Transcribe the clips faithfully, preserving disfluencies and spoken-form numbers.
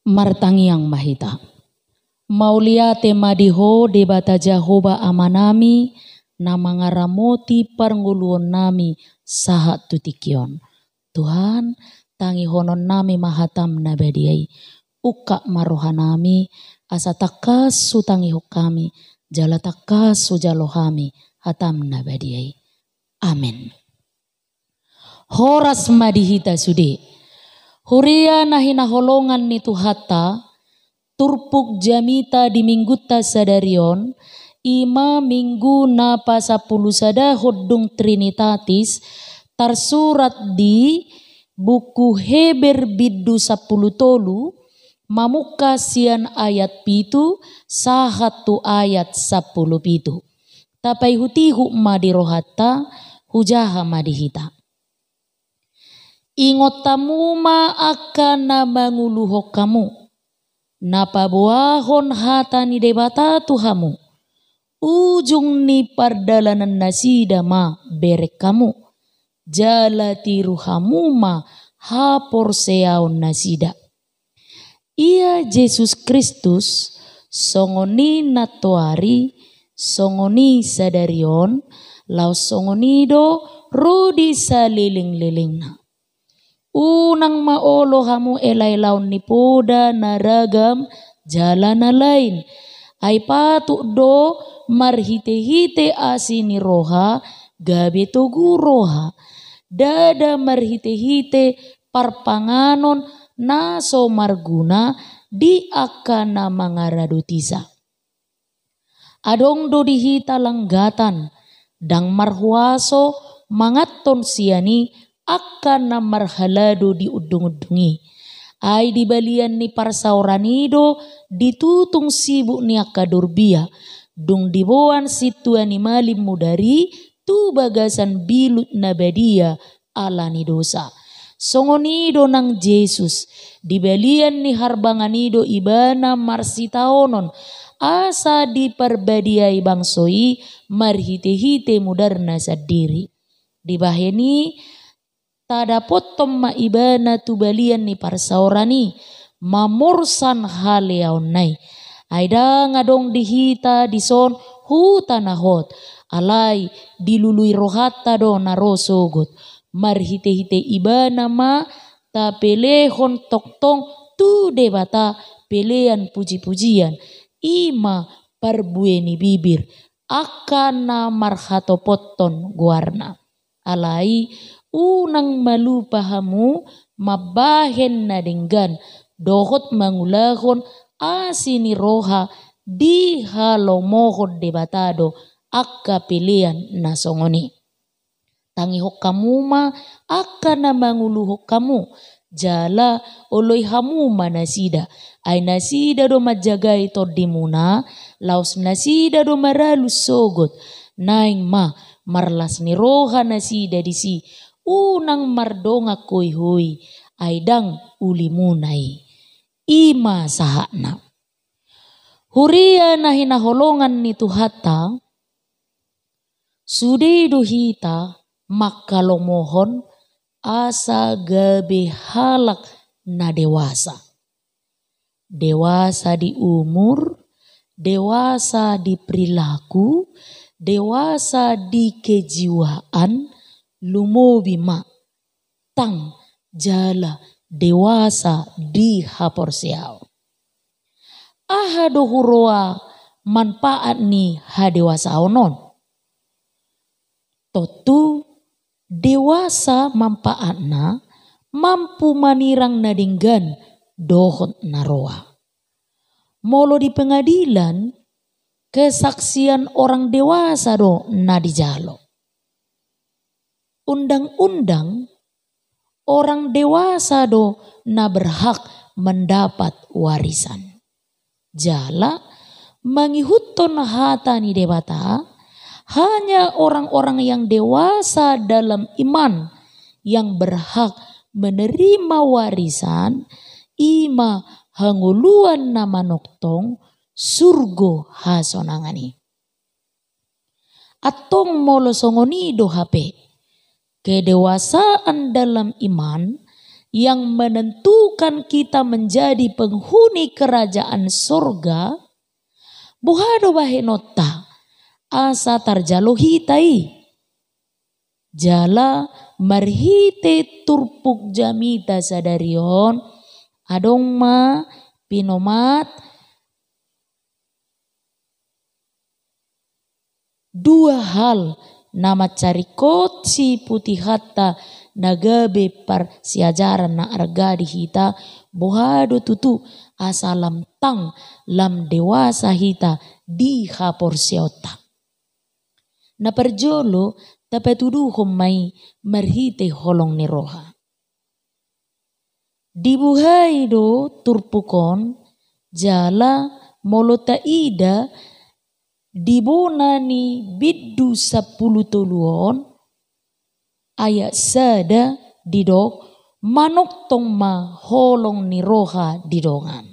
Martangiang ma hita. Mauliate ma di Ho Debata Jahowa Amanami, na mangaramoti parngoluonnami sahat tu tingki on. Tuhan, tangihononnami ma hataM na badia i. Ungkap ma rohanami, asa tangkas hutangihon hami, jala tangkas hujalo hami hataM na badia i. Amen. Horas ma di hita sude. Huria na hinaholongan ni Tuhanta, turpuk jamita di minggunta sadari on, i ma minggu na pasampulusadahon dung Trinitatis, tarsurat di buku Heber bindu sampulu tolu, mamungka sian ayat pitu sahat tu ayat sampulu pitu. Tapaihutihut ma di rohanta, hujaha ma di hita. Ingot hamu ma angka na manguluhon hamu, na paboahon hata ni Debata tu hamu. Ujung ni pardalanannasida ma bereng hamu, jala tiru hamu ma haporseaonnasida. Ia Jesus Kristus, songon i nantoari, songon i sadari on, laos songon i do ro di salelenglelengna. Unang ma olo hamu elaelaon ni poda na ragam jala na lain. Ai patut do marhitehite asi ni roha gabe togu roha. Ndada marhitehite parpanganon na so marguna di angka na mangaradotisa. Adong do di hita langgatan, ndang marhuaso manganhon sian i angka na marhalado di undungundung i. Ai di balian ni parsaoran i do ditutung sibuk ni angka dorbia, dung diboan sintua ni malim mudar i tu bagasan bilut na badia ala ni dosa. Songon i do nang Jesus, di balian ni harbangan i do ibana marsitaonon, asa diparbadiai bangso i marhitehite mudarna sandiri. Dibahen i, tadapothon ma ibana tu balian ni parsaoran i, mamorsan haleaonna i. Ai ndang adong di hita dison huta na hot, alai dilului rohanta do na ro sogot. Marhitehite ibana ma tapelehon tongtong tu Debata pelean pujipujian, i ma parbue ni bibir, angka na marhatopothon goarna. Alai unang ma lupa hamu mambahen na denggan dohot mangulahon asi ni roha, dihalomohon Debata do angka pelean na songon i. Tangihon hamu ma angka na manguluhon hamu, jala oloi hamu ma nasida. Ai nasida do manjagai tondimuna, laos nasida do maralus sogot. Naeng ma marlas ni roha nasida disi, unang mardongan hoihoi, ai ndang ulimuna i. I ma sahatna. Huria na hinaholongan ni Tuhanta, sude do hita manghalomohon asa gabe halak na dewasa. Dewasa di umur, dewasa di perilaku, dewasa di kejiwaan, lumobi ma tang jala dewasa di haporseaon. Aha do huroha manfaat ni hadewasaon on? Tontu dewasa manfaatna mampu manirang na denggan dohot na roa. Molo di pengadilan, kesaksian orang dewasa do na dijalo. Undang-undang, orang dewasa do na berhak mendapat warisan. Jala, mangihuthon hata ni Debata, hanya orang-orang yang dewasa dalam iman yang berhak menerima warisan, i ma hangoluan na manongtong surgo hasonangan i. Antong molo songon i do hape, kedewasaan dalam iman yang menentukan kita menjadi penghuni kerajaan sorga, boha do bahenonta asa tarjalo hita i? Jala marhite turpuk jamita sadari on, adong ma pinomat dua hal na mansai ringkot siputihonta na gabe parsiajaran na arga di hita, boha do tutu asa lam tang, lam dewasa hita di haporseaonta. Na parjolo, tapatuduhon ma i marhite holong ni roha. Dibuhai do turpuk on, jala molo taida di bona ni bindu sampulu tolu on, ayat sada didok, manongtong ma holong ni roha di dongan.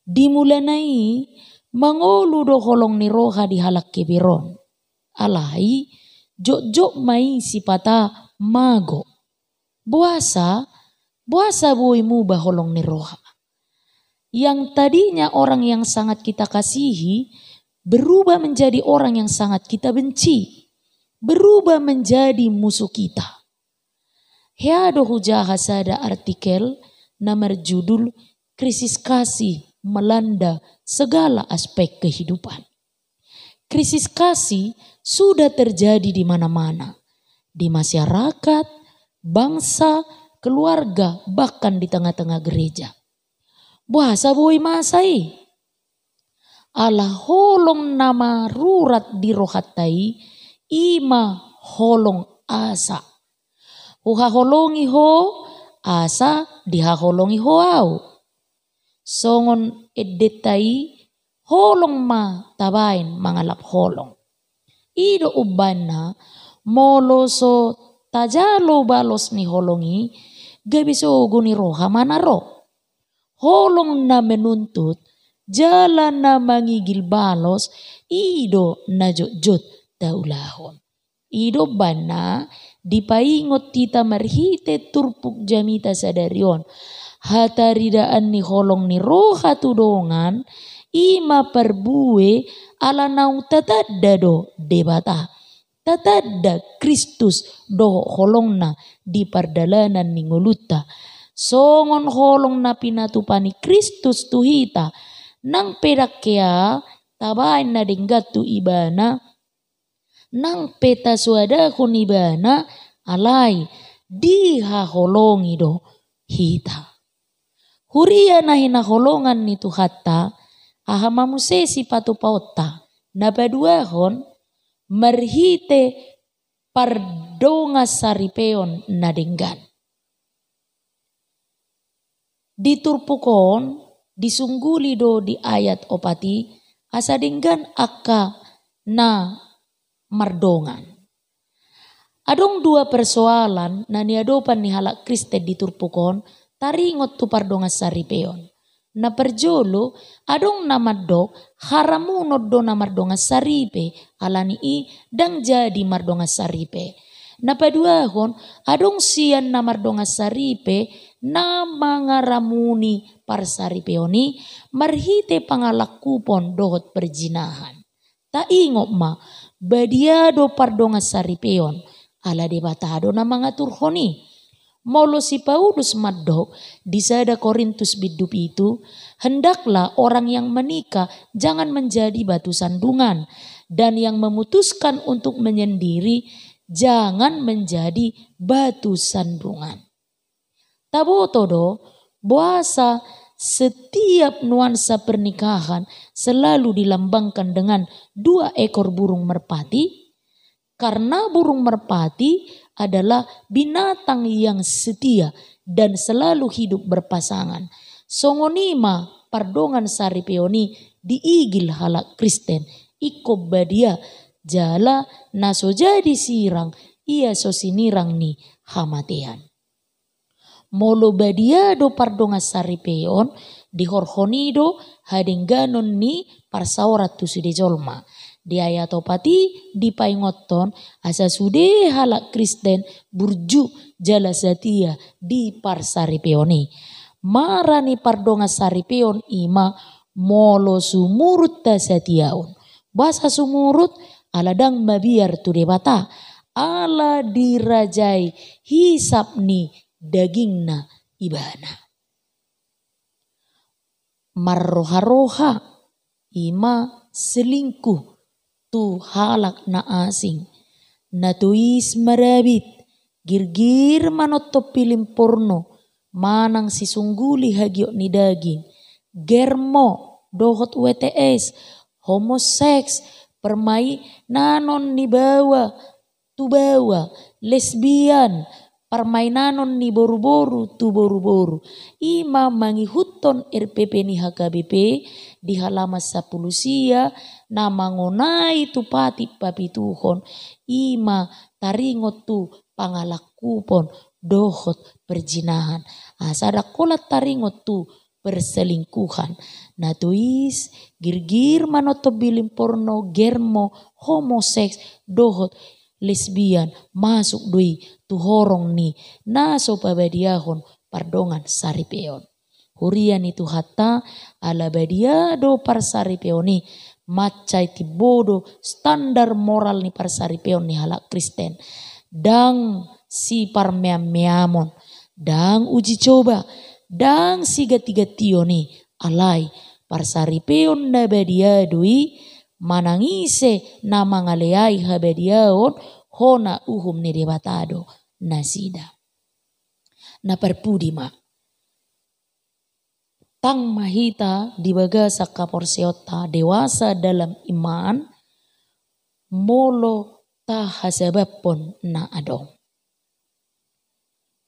Di mulana i, mangolu do holong ni roha di halak Heber on. Alai, jotjot ma i sipata mago. Boasa, boasa boi muba holong ni roha? Yang tadinya orang yang sangat kita kasihi, berubah menjadi orang yang sangat kita benci. Berubah menjadi musuh kita. Hea do hujaha sada artikel na marjudul Krisis Kasih Melanda Segala Aspek Kehidupan. Krisis kasih sudah terjadi di mana-mana, di masyarakat, bangsa, keluarga, bahkan di tengah-tengah gereja. Boasa boi masa i? Ala holong na marurat di rohanta i, i ma holong asa. Huhaholongi ho, asa dihaholongi ho au. Songon endenta i, holong ma tabaen mangalap holong. I do umbahen na, molo so tajalo balos ni holong i, gabe sogo ni roha ma na ro. Holong na menuntut, jala na mangigil balos, i do na jotjot taulahon. I do umbahen na dipaingot hita marhite turpuk jamita sadari on. Hataridaan ni holong ni roha tu dongan, i ma parbue ala naung tatanda do Debata. Tatanda Kristus dohot holongna di pardalanan ni ngolunta. Songon holong na pinatupa ni Kristus tu hita, nang pe ndang hea tabaen na denggan tu Ibana, nang pe tasoadahon Ibana, alai dihaholongi do hita. Huria na hinaholongan ni Tuhanta, aha ma muse sipatupaonta? Na paduahon, marhite pardongansaripeon na denggan. Di turpuk on, disungguli do di ayat opat i, asa denggan angka na mardongan. Adong dua persoalan na niadopan ni halak Kristen di turpuk on, taringot tu pardongansaripeon. Na parjolo, adong na mandok, haramunon do na mardongansaripe, ala ni i ndang jadi mardongansaripe. Na paduahon, adong sian na mardongansaripe, na mangaramuni parsaripeon i, marhite pangalangkupon dohot perzinahan. Taingot ma, badia do pardongansaripeon, ala Debata do na mangaturhon i. Molo si Paulus mandok di sada Korintus bindu pitu, hendaklah orang yang menikah jangan menjadi batu sandungan, dan yang memutuskan untuk menyendiri jangan menjadi batu sandungan. Taboto do, boasa setiap nuansa pernikahan selalu dilambangkan dengan dua ekor burung merpati? Karena burung merpati adalah binatang yang setia dan selalu hidup berpasangan. Songon i ma pardongansaripeon i diigil halak Kristen, ingkon badia jala na so jadi sirang, ia so sinirang ni hamatean. Molo badia do pardongansaripeon, dihorhon i do hadengganon ni parsaoran tu sude jolma. Di ayat opat i dipaingothon asa sude halak Kristen burju jala satia di parsaripeon i. Mara ni pardongansaripeon i ma molo sumurut hasatiaon. Boasa sumurut? Ala ndang mabiar tu Debata, ala dirajai hisap ni dagingna ibana. Marroharoha, i ma selingkuh tu halak na asing. Na tois marabit, girgir manonton pilim porno, manang sisungguli hagiot ni daging, germo dohot W T S, homoseks, permainanon ni baoa tu baoa, lesbian, parmainanon ni boruboru tu boruboru. I ma mangihuthon R P P ni H K B P di halaman sampulu sia na mangonai tu patik papituhon, i ma taringot tu pangalangkupon dohot perzinahan. Asa ndang holan taringot tu perselingkuhan. Na tois, girgir manonton pilim porno, germo, homoseks dohot lesbian, masuk do i tu horong ni na so pabadiahon pardongansaripeon. Huria ni Tuhanta, ala badia do parsaripeon i, mansai timbo do standar moral ni parsaripeon ni halak Kristen. Ndang siparmeammeamon, ndang uji coba, ndang sigantigantion i, alai parsaripeon na badia do i, manang ise na mangaleai habadiaon, hona uhum ni Debata do nasida. Na parpudi ma, tang ma hita di bagasan haporseaonta, dewasa dalam iman, molo tahasabaphon na adong.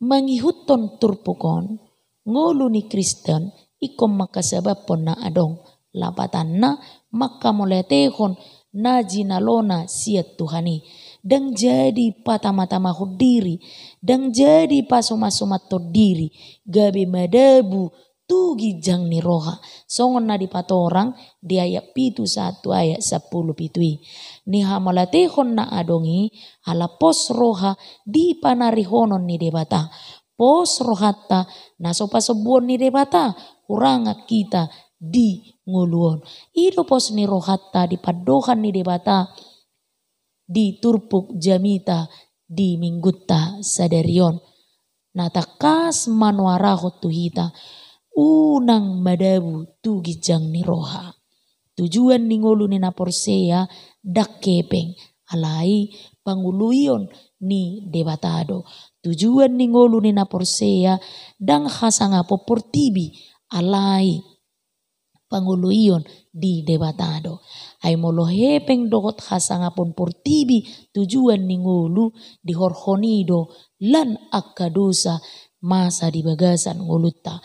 Mangihuthon turpuk on, ngolu ni Kristen ingkon manghasabaphon na adong, lapatanna manghamauliatehon na jinalona sian Tuhan i. Ndang jadi patamatamahon diri, ndang jadi pasomasumathon diri, gabe madabu tu ginjang ni roha. Songon na dipatorang di ayat pitu sahat tu ayat sampulu pitu i. Nihamauliatehon na adong i, ala pos roha di panarihonon ni Debata. Pos rohanta na so pasombuon ni Debata hurangan hita di ngolu on. I do pos ni rohanta di pandohan ni Debata di turpuk jamita di minggunta sadari on. Na tangkas manuarahon tu hita, unang madabu tu ginjang ni roha. Tujuan ni ngolu ni na porsea ndang hepeng, alai pangoluion ni Debata do. Tujuan ni ngolu ni na porsea ndang hasangapon portibi, alai pangoluion di Debata do. Ai molo hepeng dohot hasangapon portibi tujuan ni ngolu, dihorhon i do lan angka dosa masa di bagasan ngolunta.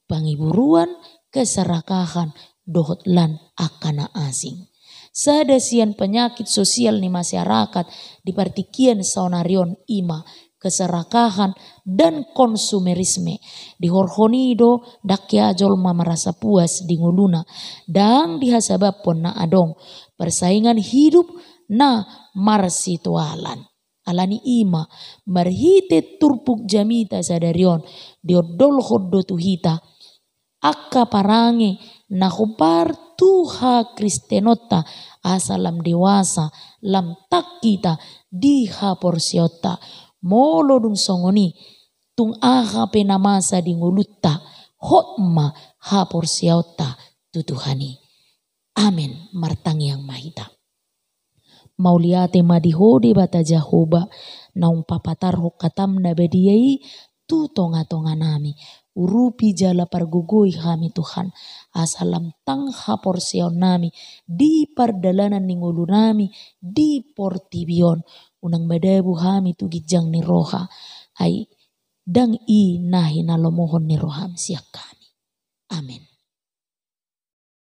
Pangiburuan, keserakahan, dohot lan angka na asing. Sada sian penyakit sosial ni masyarakat di partingkian saonari on i ma keserakahan dan konsumerisme. Dihorhon i do ndang hea jolma merasa puas di ngoluna, ndang dihasabaphon na adong, persaingan hidup na marsitualan. Alani i ma, marhite turpuk jamita sadari on, diondolhon do tu hita angka parange na hombar tu hakristenonta, asa lam dewasa, lam tang hita di haporseaonta. Molo dung songon i, tung aha pe na masa di ngolunta, hot ma haporseaonta tu Tuhan i. Amen. Martangiang ma hita. Mauliate ma di Ho Debata Jahowa, naung papatarhon hataM na badia i tu tongatonganami. Urupi jala pargogoi hami Tuhan, asa lam tang haporseaonnami di pardalanan ni ngolunami di portibi on. Unang madabu hami tu ginjang ni roha, ai ndang i na hinalomohon ni rohaM sian hami. Amen.